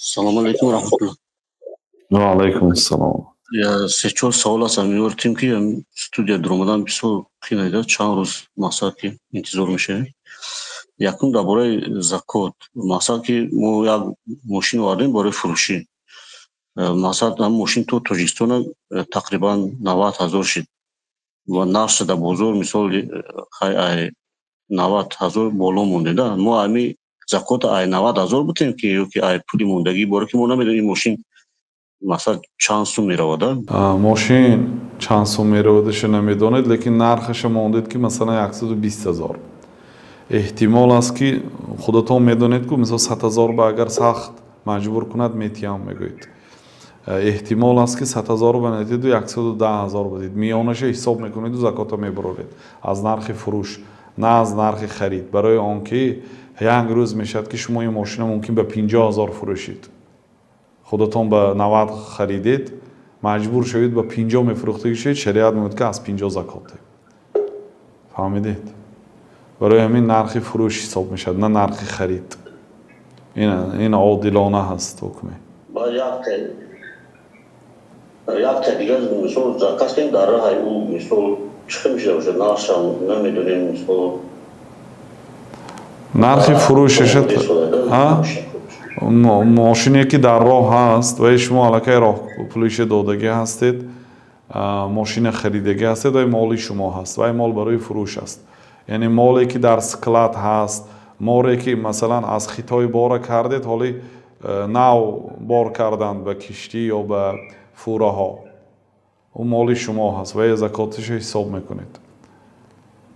Салому алайкум, раҳматулло. Ва алайкум ассалом. Се-чор савол аст. Меёртем, ки студия дуромадан бисёр қинайда, чанд рӯз мақсад ки интизор мешавем. Якум, дар бораи закот. Мақсад ки мо як мошин овардем барои фурӯшӣ. Мақсад, ҳам мошин то Тоҷикистона тақрибан 90 000 шид ва нархша дар бозор, мисол, хай, 90 000 боло монде. Мо ами закота ай 90 000 бутем ки ё ки ай пули мондагӣ бора, ки мо намедонем ин мошин масалан чанд сум меравада? Мошин чанд сум меравадаша намедонед, лекин нархаша мондед, ки масалан 120 000. Эҳтимол аст, ки худатон медонед, ку мисол 100 000 ба агар сахт маҷбур кунад, метиҳам мегӯед. Эҳтимол аст, ки 100 000 ба надиду 110 000 бидед. Миёнаша ҳисоб мекунеду закота мебароред аз нархи фурӯш, на аз нархи харид, барои он ки як рӯз мешавад, ки шумо ин мошина мумкин ба 50 000 фурӯшед. Худатон ба 90 харидед, маҷбур шавед, ба 50 мефурӯхтагӣ шавед, шариат мегӯяд, ки аз 50 закот деҳ. Фаҳмидед? Барои ҳамин нархи фурӯш ҳисоб мешавад, на нархи харид. Ин одилона ҳаст ҳукме. Якта дигар, мисол, заказ кардем, дар раҳи ӯ, мисол, чӣ хел мешуда, нархшам намедонем, мисол. Нархи фурӯшаша мошине, ки дар роҳ ҳаст, вай шумо аллакай роҳ пулиша додагӣ ҳастед, мошина харидагӣ ҳастед, вай моли шумо ҳаст, вай мол барои фурӯш аст. Яъне моле, ки дар склад ҳаст, море, ки масалан аз Хитой бора кардед, ҳоли нав бор карданд ба киштӣ ё ба фураҳо, ӯ моли шумо ҳаст, вай закотиша ҳисоб мекунед.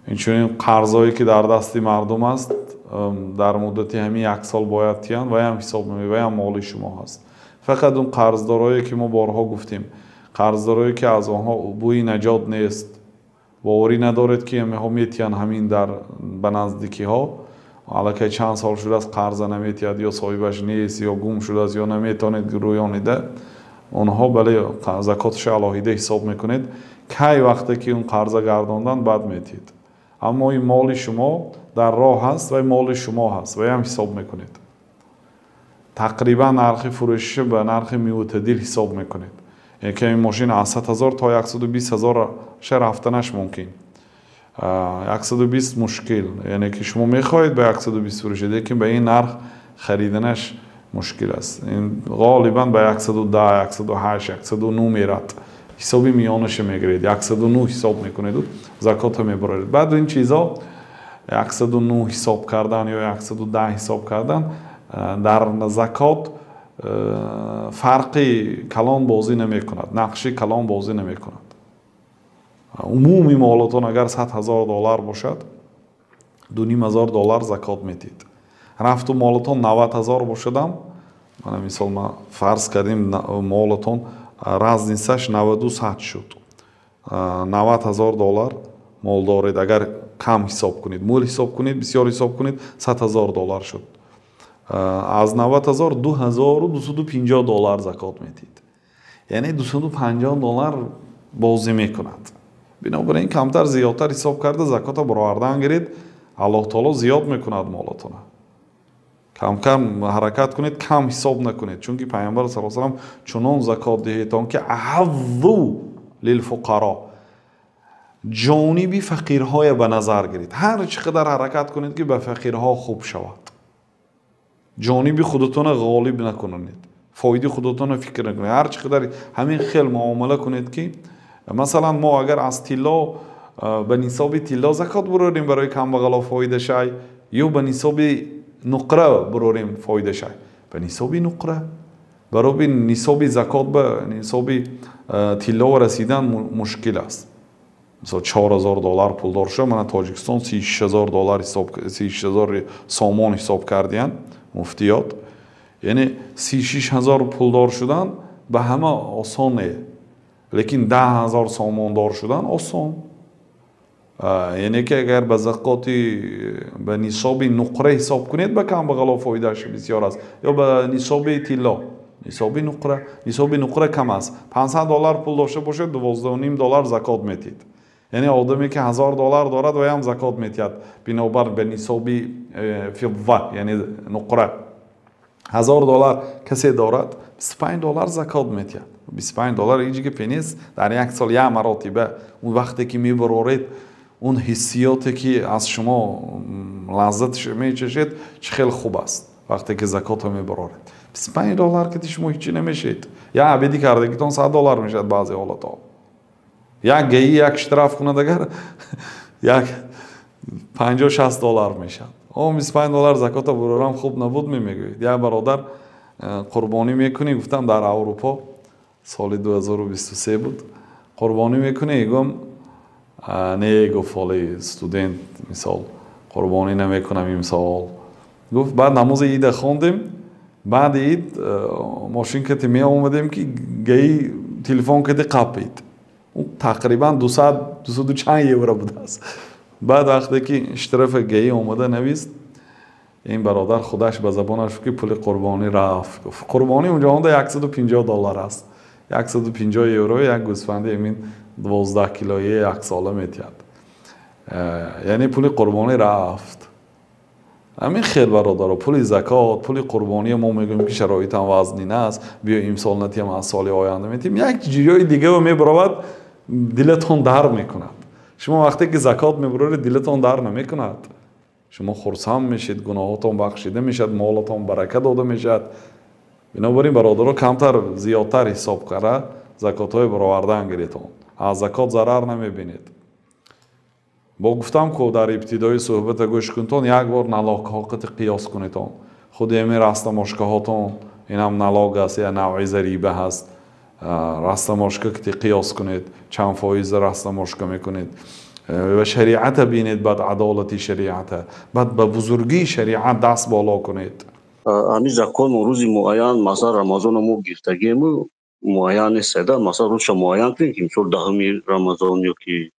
Инчунин қарзҳое, ки дар дасти мардум аст, дар муддати ҳамин як сол бояд тиҳанд, вайам ҳисоб, вайам моли шумо ҳаст. Фақат он қарздорое, ки мо борҳо гуфтем, қарздорое, ки аз онҳо бӯи наҷот нест, боварӣ надоред, ки ҳамиҳо метиҳанд, ҳамин дар ба наздикиҳо аллакай чанд сол шудааст, қарза наметиҳад, ё соҳибаш нест, ё гум шудааст, ё наметавонед рӯёнида, онҳо бале, закоташа алоҳида ҳисоб мекунед. Кай вақте ки он қарза гардонданд, баъд метиҳед. Аммо ин моли шумо дар роҳ ҳаст, вай моли шумо ҳаст, вайам ҳисоб мекунед. Тақрибан нархи фурӯшиша ба нархи мӯътадил ҳисоб мекунед, яъне ки ин мошин аз 100 000 то 120 000 ша рафтанаш мумкин, 120 мушкил. Яъне ки шумо мехоҳед ба 120 фурӯшед, лекин ба ин нарх хариданаш мушкил аст. Ин ғолибан ба 110, 108, 109 мерад. Ҳисоби миёнаша мегиред, 109 ҳисоб мекунеду закота мебароред. Баъд ин чизо, 109 ҳисоб кардан ё 110 ҳисоб кардан дар закот фарқи калон бозӣ намекунад, нақши калон бозӣ намекунад. Умуми молотон агар 100 000 доллар бошад, 2500 доллар закот метиҳед. Рафту молотон 90 000 бошадам, мана мисол, ма фарз кардем, молотон разница ш наваду сад шуд, 90 000 доллар мол доред. Агар кам ҳисоб кунед, мӯл ҳисоб кунед, бисёр ҳисоб кунед, 100 000 доллар шуд. Аз 90 000 2250 доллар закот метиҳед, яъне 250 доллар бозӣ мекунад. Бинобар ин камтар зиёдтар ҳисоб карда, закота баровардан гиред, Аллоҳ таоло зиёд мекунад молотона. Камкам ҳаракат кунед, кам ҳисоб накунед, чунки Пайғамбар са салам чунон закот диҳед, ки аҳавву лилфуқаро, ҷониби фақирҳоя ба назар гиред. Ҳар чӣ қадар ҳаракат кунед, ки ба фақирҳо хуб шавад. Ҷониби худатона ғолиб накунонед, фоидаи худатона фикр накунед. Ҳар чӣ қадар ҳамин хел муомала кунед, ки масалан мо агар аз тилло ба нисоби тилло закот бурорем, барои камбағало фоида шай, ё ба нисоби нуқра бурорем фоида шай? Ба нисоби нуқра. Барои нисоби закот ба нисоби тилло расидан мушкил аст. Мисол, 4000 доллар пулдор шуда, мана Тоҷикистон 36 000 доллар ҳисоб, 36 000 сомон ҳисоб кардиян муфтиёт. Яъне 36 000 пулдор шудан ба ҳама осон не, лекин 10 000 сомондор шудан осон. Яъне ки агар ба закоти ба нисоби нуқра ҳисоб кунед, ба камбағало фоидааш бисёр аст ё ба нисоби тилло? Нисоби нуқра. Нисоби нуқра кам аст. 500 доллар пул дошта бошед, 12,5 доллар закот метиҳед. Яъне одаме, ки 1000 доллар дорад, ваям закот метиҳад, бинобар ба нисоби физза, яъне нуқра. $1000 касе дорад, $25 закот метиҳад. $25 ҳеҷ гапе нест. Дар як сол як маротиба. Он вақте ки мебароред, он ҳиссиёте ки аз шумо лаззатш мечашед, чӣ хел хуб аст, вақте ки закотро мебароред. $25 ки шумо ҳичи намешед, як обеди кардагитон $100 мешавад. Баъзе ҳолатҳо як ГАИ як штраф кунад, агар як $50-60 мешавад. О, $25 закота бурорам, хуб набуд, мегӯед. Як бародар қурбонӣ мекунӣ, гуфтам, дар Аврупо соли 2023 буд. Қурбонӣ мекунӣ, гум, не, гуфт, ҳоли студент, мисол, қурбонӣ намекунам имсол, гуфт. Баъд намози ида хондем, баъди ид мошин кати меомадем, ки ГАИ телефон кади, қапид. Тақрибан 200, дусаду чанд евро будааст. Баъд вақте ки штрафа ГАИ омада навист, ин бародар худаш ба забонаш ки пули қурбонӣ рафт, гуфт. Қурбонӣ унҷо онда $150 аст, 150 евро. Як гӯсфанди эмин 12 килои яксола метиҳад. Яъне пули қурбонӣ рафт. Ҳамин хел, бародаро, пули закот, пули қурбонӣ, мо мегӯем, ки шароитам вазнин аст, биё, имсол натиҳам, аз соли оянда метиҳем. Як ҷои дига мебаровад, дилатон дар мекунад. Шумо вақте ки закот мебароред, дилатон дар намекунад, шумо хурсанд мешед, гуноҳотон бахшида мешавад, молатон барака дода мешавад. Бинобар ин, бародаро, камтар зиёдтар ҳисоб карда, закотҳои баровардан гиритон, аз закот зарар намебинед. Бо гуфтам ку, дар ибтидои суҳбата гӯш кунтон, як бор налогҳо қати қиёс кунедон. Худи ҳамин растамошкаҳотон, инам налог аст, я навъи зариба ҳаст. Растамошка кати қиёс кунед, чанд фоиза растамошка мекунед ва шариата бинед, баъд адолати шариата, баъд ба бузургии шариат даст боло кунед. Ҳамин закон рӯзи муайян, масалан, Рамазона мо гирифтагиему муайян нест, масалан, рӯзша муайян кунем, ки мисол 10-уми Рамазон ё ки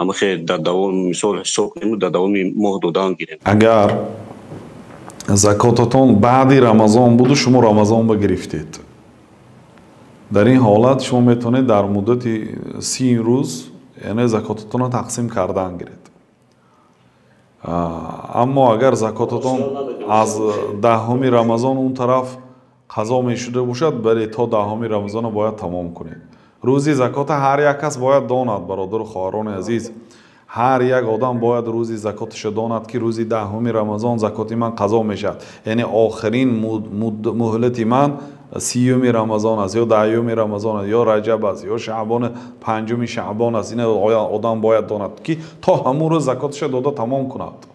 ҳамахе дар давоми, мисол, ҳисоб кунем, дар давоми моҳ додан гирем. Агар закотатон баъди Рамазон буду, шумо Рамазон ба гирифтед, дар ин ҳолат шумо метавонед дар муддати 30 рӯз, яъне закотатонро тақсим кардан гиред. Аммо агар закотатон аз 10-уми Рамазон он тараф қазо мешуда бошад, бале, то 10-уми Рамазонро бояд тамом кунед. Рӯзи закота ҳар як кас бояд донад. Бародару хоҳарони азиз, ҳар як одам бояд рӯзи закоташо донад, ки рӯзи 10-уми Рамазон закоти ман қазо мешавад, яъне охирин муҳлати ман 30-уми Рамазон аст ё 10-уми Рамазон аст, ё Раҷаб аст, ё Шаъбон, 5-уми Шаъбон аст. Ина одам бояд донад, ки то ҳамун рӯз закоташа дода тамом кунад.